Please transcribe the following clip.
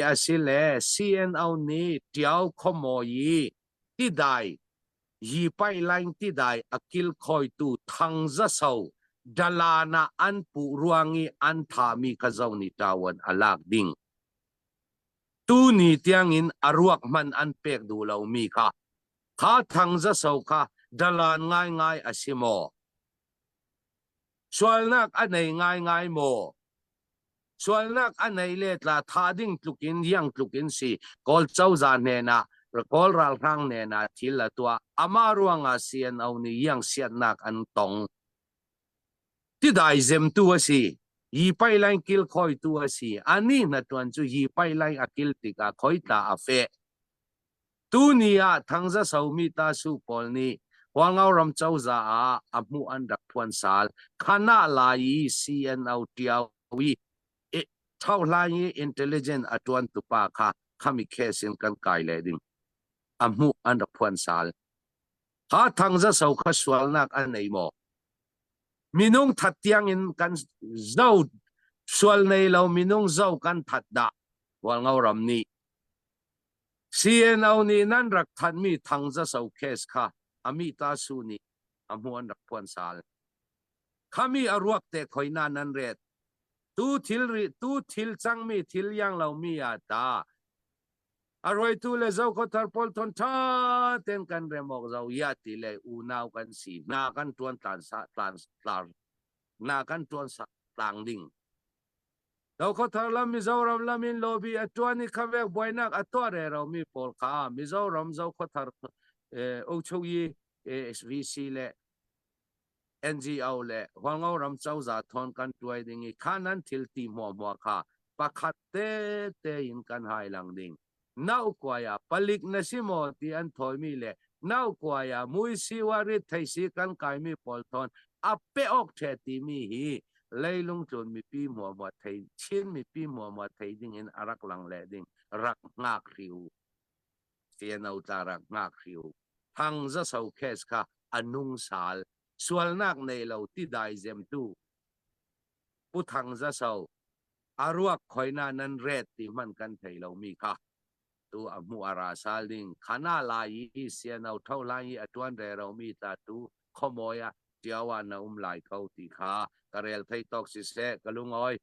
A si le CNO nih Ṭiao khuamawi i tidai Yipai line tidai a kilkhawitu Thang Za So dalan ah an puh ruang i an thahmi kha zo nih ṭavuan a lak ding. Tuni tiangin a ruak hmanh an pek duh lomi kha kha Thang Za So kha dalan ngaingai a si maw? Sualnak a nei ngaingai maw? Sualnak a nei le tla tha ding tluk in iang tluk in si. Kawl cozah hnen ah Kawl ralhrang hnen ah thil a tuah. Amah ruangah CNO nih iang siatnak an tong. Tidai zemtu a si. Yi pai lain kil khoitu a si. Ani hna tuan cu yi pai lain a kil tikah khoi tla a feh. Tuni ah Thangza somi tasu pawl nih Hualngo ram cozah ah a hmuh an rak phuan sal. Khana lai i CNO ṭiao i ṭhohlan i intelligent a ṭuan tupa kha khami case in kan kai le ding. A hmuh an rak phuan sal. Kha Thangza so kha sualnak an nei maw? Minung that tiang in kan zo sual nei lo minung zo kan that dah. Hualngo ram nih CNO nih nan rak thanhmi Thangzaso case kha Amita Su nih a hmuh an rak phuan sal. Khami a ruak te khoina nan ret. Tu thil ri tu thil cangmi thil yang lomi ah ta. A ruaitu le Zokhawthar pawl thon tha ten kan rem awk zo ya ti le unau kan si na kan tuan tlan sa tlan tlar na kan tuan sa tlang ding. Zokhawthar lam Mizoram lam in lobby a ṭuan i khavek buainak a tuah reromi pawl kha Mizoram Zokhawthar Uchuyi SVC le NGO le Hualngo ram cozah thawn kan ṭuai ding i kha nan thil ti hmuahhmuah kha pakhat tete in kan hai lang ding. Naukuai ah palik na si maw ti an thawimi le naukuai ah muisi warit theisi kan kaimi pawl thawn a pe awk ṭhe timi hi leilung tlun mipi hmuahhmuah thei Chin mipi hmuahhmuah thei ding in a rak lang le ding rak ngak hri u. CNO tla rak ngak hri u. Thang za so case kha a nung sal sualnak nei lo ti dai zemtu Pu Thang Za So a ruak khoina nan ret ti hman kan thei lo mi kha tu a hmu a ra sal ding khana lai i CNO tho lai i a tuan re ro mi ta tu khomoya tiawa na um lai ko ti kha ka rel thei tok si se ka lungoi.